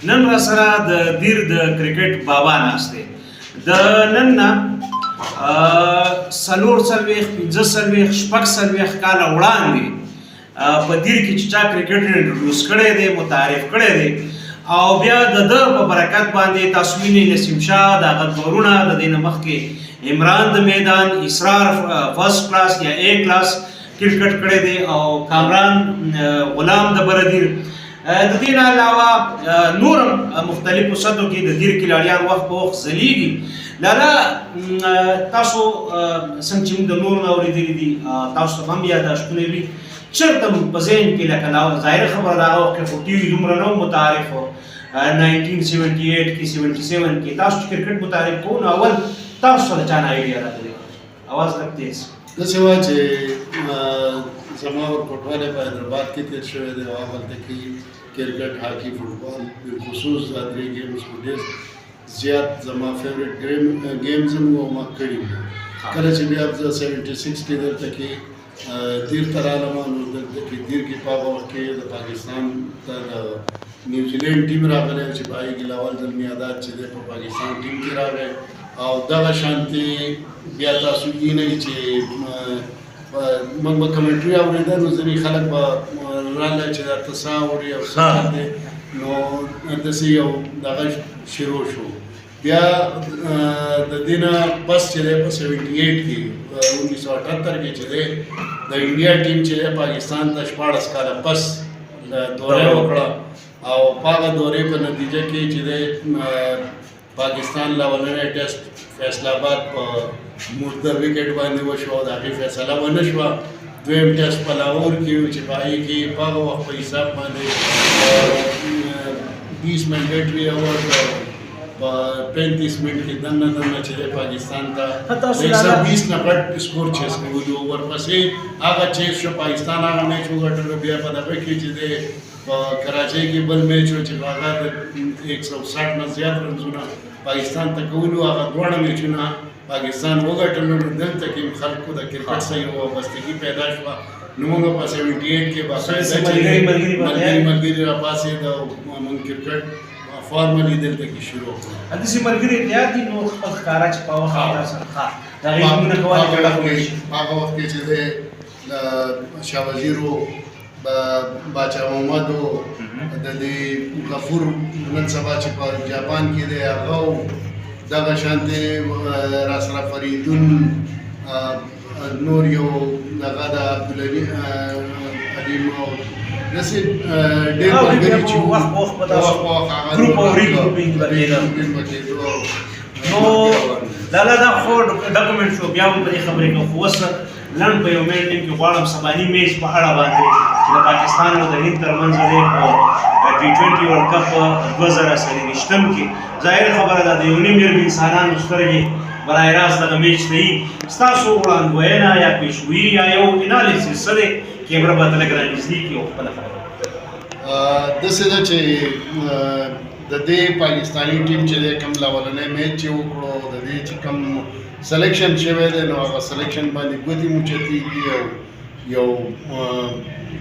نن را سره د دیر د کرکټ بابا ناست دی. د نن نه 44، 45، 46 کاله وړاندې په دیر کې چې چا کرکټ introduce کړی دی، متعارف کړی دی، او بیا د ده په برکت باندې تاسو وینئ نسیم شاه، د هغه دوه وروڼه، د دې نه مخکې عمران د میدان، اسرار first class یا A class کرکټ کړی دی، او کامران غلام د بردیر. د دې نه علاوه نور هم مختلفو سطحو کې د دیر کلاړیان وخت په وخت ځلیږي. لالا، تاسو څنګه چې موږ د نورو نه اورېدلي دي، تاسو ته هم یاداشتونه وي، چېرته هم په ذهن کې لکه ظاهره خبره ده، هغه وخت کې خو ټي وي دومره نه و متعارف و. 1978 کې، 77 کې تاسو چې کرکټ متعارف کوو، نو اول تاسو سره چا نه idea راغلی؟ اواز لږ تیز. داسې وه چې زما ورکوټوالی په حیدرآباد کې تېر شوی دی او هغلته کې کرکټ، هاکي، فوټبال، بالخصوص دا درې games خو ډېر زیات زما favourite games هم وو او ما کړي وو. کله چې بیا زه 76 کې دلته کې دیر ته رالم، نو دلته کې دیر کې په هغه وخت کې د پاکستان ته د نیوزیلینډ ټیم راغلی چې په هغې کې لاول ځل میاداد چې دی په پاکستان ټیم کې راغی. او دغه شانتې بیا تاسو وینئ چې موږ به commentary اورېده، نو ځینې خلک به راله چې دا ته څه اوري او څه دی. نو داسې یو دغه شروع شو. بیا د دې نه پس چې دی په 78 کې، 1978 کې چې دی د انډیا ټیم چې دی پاکستان ته 16 کاله پس دوره وکړه، او په هغه دورې په نتیجه کې چې دی پاکستان اولنی ټیسټ فیصل آباد په مرده وکټ باندې وشو او د هغې فیصله ونه شوه. دویم ټیسټ په لاهور کې و چې په هغې کې په هغه وخت په حساب باندې 20 mandatory overs په 35 منټ کې دننه دننه چې دی پاکستان ته تاسو ایک سو لالا 20 نه غټ score chase کولو. ورپسې هغه chase شو، پاکستان هغه میچ وګټلو. بیا په دغه کې چې دی په کراچۍ کې بل میچ و چې هغه د 160 نه زیات رنزونه پاکستان ته کولو. هغه دواړه میچونه پاکستان وګټلو. نو دلته کې خلکو د کرکټ سره یو وابستګي پیدا شوه. نو موږ په 78 کې باقاعده چې ملګري ملګري به ملګري راپاڅېد او موږ کرکټ formally دلته کې شروع کړو. داسې ملګري اتحاد دي نو خپل ښکاره چې په وخت کې تاسو ښه د هغې نومونه کولی چې ډک وشي. هغه وخت کې چې دی شاه وزیر و، باچا محمد و، د دې غفور نن سبا چې په جاپان کې دی هغه و، دغه شانتې را سره فریدون، نور یو دغه د عبدالعلي علیم او داسې ډېر ملګري چې وو. وخت په وخت به تاسو وخت په وخت هغه group او regrouping به کېده. Regrouping به کېدو. نو لالا، دا خو document شو، بیا هم په دې خبرې کوو، خو اوس لنډ په یو منټ نیم کې غواړم سباني میچ په اړه باندې چې د پاکستان او د هند ترمنځ دی په T20 World Cup 2024 کې، ظاهر خبره ده د 1.5 ارب انسانانو سترګې برای راست دغه میچ ته وي. ستاسو وړاندوینه یا پیشګویي یا یو analysis څه دی؟ کیمره به ته لږ رانږدې کړي او خپله خبره. داسې ده چې د دې پاکستاني ټیم چې دی کوم اولنی میچ چې وکړو، د دې چې کوم selection شوی دی، نو هغه selection باندې ګوتې موچتېږي او یو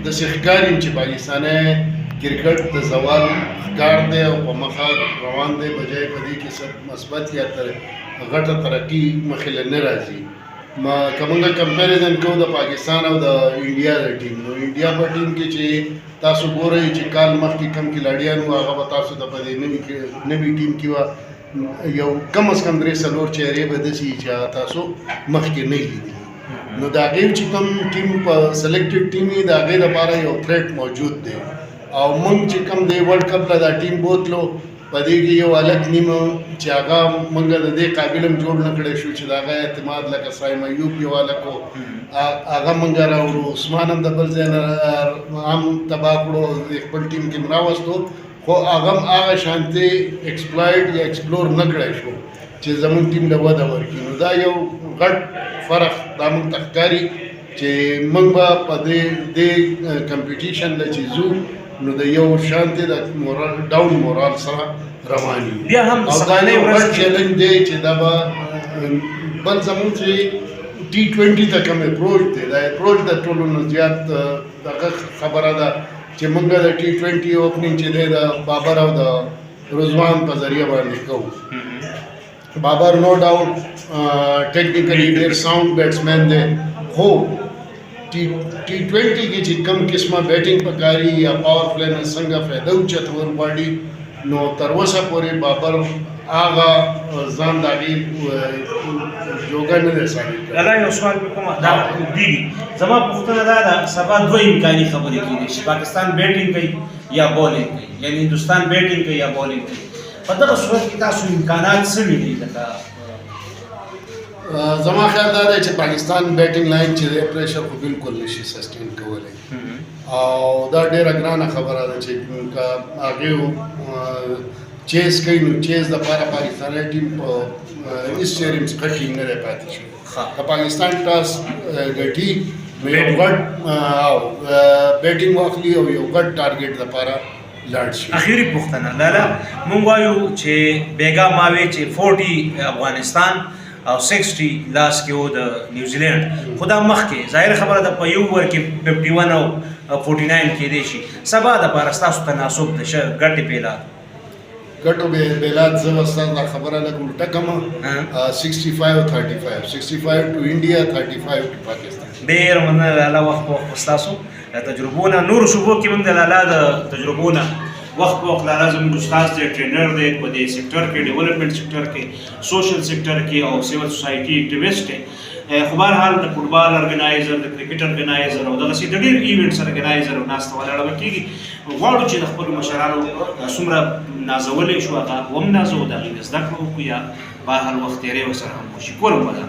داسې ښکاري چې پاکستاني کرکټ د زوال ښکار دی او په مخه روان دی، بجای په دې کې څه مثبت یا تر غټه ترقي مخې له نه راځي. ما که موږ comparison کوو د پاکستان او د انډیا د ټیم، نو انډیا په ټیم کې چې تاسو ګورئ چې کال مخکې کم کلاړیان وو، هغه به تاسو ته په دې نوي ټیم کې وه یو کم از کم درې څلور چهرې به داسې وي چې هغه تاسو مخکې نه لیدلي. نو د هغې چې کوم ټیم په selected ټیم وي، د هغې دپاره یو threat موجود دی. او موږ چې کوم دی World Cup له دا ټیم بوتلو، په دې کې یو هلک نیمه چې هغه موږ د دې قابل هم جوړ نه کړی شو چې د هغه اعتماد، لکه صایم ایوب یو هلک و، هغه موږ راوړو. عثمان هم د بل ځای نه هم تباه کړو، د خپل ټیم کې هم راوستو، خو هغه هم هغه شانتې exploit یا explore نه کړی شو چې زمونږ ټیم له وده ورکړي. نو دا یو غټ فرق دا موږ ته ښکاري چې موږ به په دې competition له چې ځو، نو د یو شانتې د moral down moral سره روان یو. بیا هم او دا سبانۍ یو ورځ غټ کې چیلنج دی چې دا به بل زمونږ چې T20 ته کوم approach دی، دا approach د ټولو نه زیات دغه خبره ده چې مونږ د T20 opening چې دی د بابر او د رضوان په ذریعہ باندې کوو. بابر نو ډاوټ ټیکنیکلی ډیر ساوند بیټسمن دی، خو ټي 20 کې چې کم قسمه بیټینګ پکاري یا پاور پلی نه څنګه فایده اوچتول غواړي، نو تر اوسه پورې بابر هغه ځان د هغې جوګه نه دی ثابت کړی. لالا، یو سوال مې کوم، دا دي زما پوښتنه دا ده، سبا دوه امکاني خبرې کېدای شي، پاکستان بیټینګ کوي یا بولینګ کوي، یعنی هندوستان بیټینګ کوي یا بولینګ کوي، په دغه صورت کې تاسو امکانات څه وینئ لکه؟ زما خیال دا دی چې پاکستان بیټینګ لاین چې دی، پریشر خو بالکل نشي سسټین کولی او دا ډیره ګرانه خبره ده چې که هغې چیز کوي، نو چیز دپاره پاکستاني ټیم په هېڅ چېرې هم ښه ټیم نه دی پاتې شوی. که پاکستان ټاس ګټي، نو یو غټ او بیټینګ واخلي او یو غټ ټارګټ دپاره لاړ شي. اخیری پوښتنه لالا، مونږ وایو چې بیګا ما وی چې 40 افغانستان او 60 لاس کې و د نیوزیلند، خو دا مخکې ظاهر خبره ده، په یو ور کې 51 او 49 کې دی شي، سبا د پاره ستاسو تناسب د ګټې پیلا؟ ګټو به بیلات، زه به ستاسو دا خبره لږ الټه کړم، 65 35، 65 to India، 35 to Pakistan. ډېر مننه لالا، وخت په وخت ستاسو د تجربو نه، نور شعبو کې موږ د لالا د تجربو نه وخت په وخت. لالا زموږ استاد دی، ټرینر دی په دې سېکټر کې، ډیولپمنټ سېکټر کې، سوشل سېکټر کې او سیول سوسایټي اکټیویست دی. خو بهرحال د فوټبال ارګنایزر، د کرکټ ارګنایزر او دغسې د ډېر ایونټس ارګنایزر او ناسته ولاړه به کېږي. غواړو چې د خپلو مشرانو څومره نازولی شو، هغه وم نازو، د هغوی نه زده کړه وکړو یا بهرحال وخت تېری ورسره هم وشي. کورم ولا.